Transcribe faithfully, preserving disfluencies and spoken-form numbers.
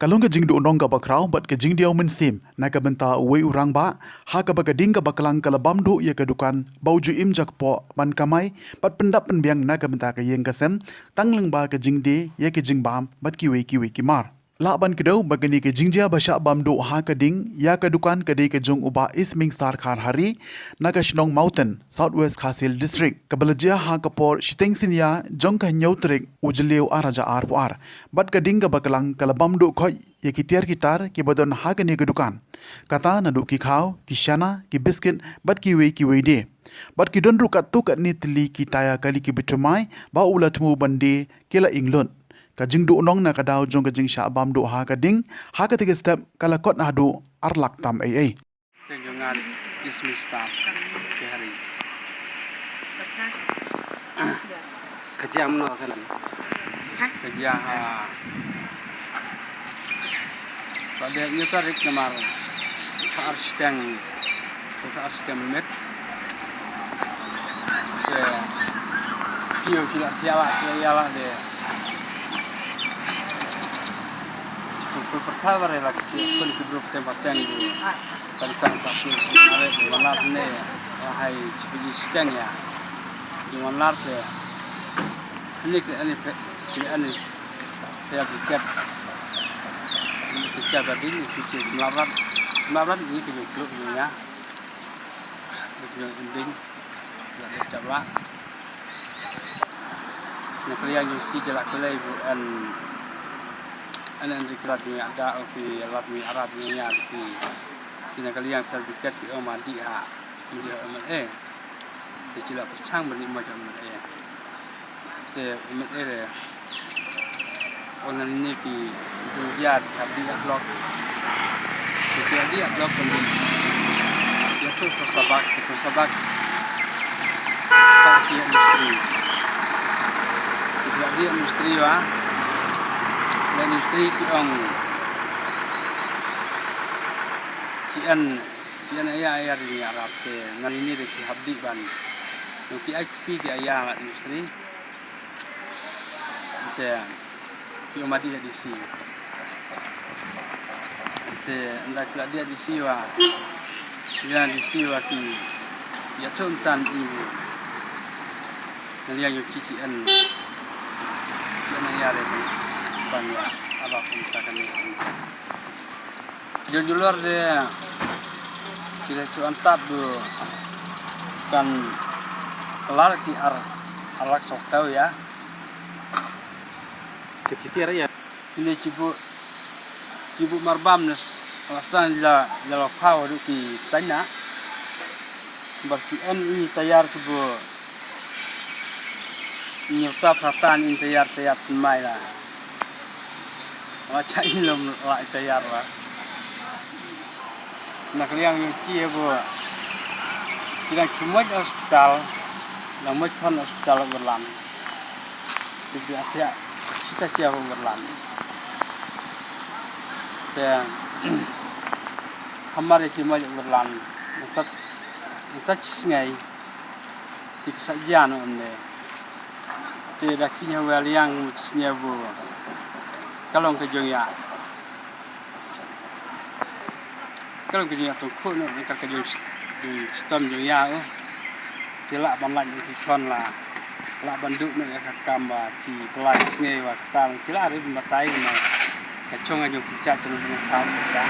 Ka long ka jingduhnong kaba khraw bad ka jingdiaw mynsiem na ka bynta uwei u rangbah, ha kaba ka ding kaba klang ka la bam duh ïa ka dukan ba u ju im jakpoh ban kamai bad pyndap pynbiang na ka bynta ka ïing ka sem, tang lyngba ka jingdie ïa ka jingbam bad kiwei kiwei ki mar. Lah ban kdew ba kane ka jingjia ba shah bam duh ha ka ding ïa ka dukan ka dei ka jong u Bah Ismingstar Kharhari na ka shnong Mawten, South West Khasi Hills District, kaba la jia ha ka por shiteng synñia jong ka hynñiew tarik u Jylliew ar hajar arphew ar. Bad ka ding kaba klang ka la bam duh khoit ïa ki tiar ki tar kiba don ha kane ka dukan. Kata naduh ki khaw, ki shana, ki biskit bad kiwei kiwei de. Bad ki don ruh katto katne tylli ki tyre kali kiba thymmai ba u la thmu ban die ki la ing lut. Ka jingduhnong na ka daw jong ka jingshah bam duh ha ka ding ha kata ka step ka la kot haduh ar lak tam ei ei. Te jong nga Ismingstar Kharhari. Ka jia mynno kane? Ka jia ha Ka dei hynñiew tarik namar ka ar shiteng, ka ar shiteng mynmiet. Te ki ïa ki la thiah la, ki la ïa la de. Ki pyrtha ba re la ki pyn ki briew pateng pateng de. Tang tang sa ki mare de wan lar ne. Hai shiteng ïa. Ki wan lar te. Ni ke ani pe, ke ani. Pia biket. Ni pia ba ding, ni pia mlarat. Mlarat ni pia kluk ni ya. Ni pia ding. Ya de chap la. Ni pia yang ki jela kelai bu an. An an diklat ni ada, oki lat ni arab ni ya ki. Ki na kaliang pia biket ki ong mandi ha. Ni ong eh. Te ki la pyrshang ban ïa moj ïa U M L A. Te U M L A re. Wan nangne ki dungïa ki hap dih block. Ki hap dih block kan dih. Ïa tu ko sabak, ko sabak. Pa ki industry. Ki hap dih industry wa. Ïa industry ki ong. Ki an Ki an ïa ïa ri ïa rap te ngan ini de ki hap dih ban. Ngan ki ai kupi ki ïa la industry. Te ki ong madi ïa D C. Te nda ki la dih ïa D C wa. Ïa D C wa ki ïa tu tan i. Ngan ïa ïa ki ki an. Ki an ïa re ban ïa. Aba pun ta kan ïa. Jong julor de ki la cuan tap du kan lar ki ar, ar lak sawtaw ïa. Te ki tiar ïa. Kine ki bu, ki bu marbam ne s-, la stang la, la la phaw du ki tanya. Ba ki en i tayar ki bu Nyuta pratan in tayar tayar tynmai la. Wa cha in lum la tayar la. Na ka liang ïa ki ïa bu. Ki dang ki moj hospital. Dang moj khon hospital Umberlan. Ki ïa tia sita tia Umberlan. Te hamar ïa ki moj Umberlan. Ntat ntat sngai. Te ka sa jia noh ym ne. Te da ki ñiah wa liang sñiaw bu. Ka long ka jong ya. Ka long ka jong ya tong khu noh ka ka jong jong stom jong ya u. Te lah ban lait ki khon la. Lah ban duh noh ya ka kam ba ki blai sngai wa ka tang ki lah ri batai na. Ka chong ka jong ki cha jong ka kam ka.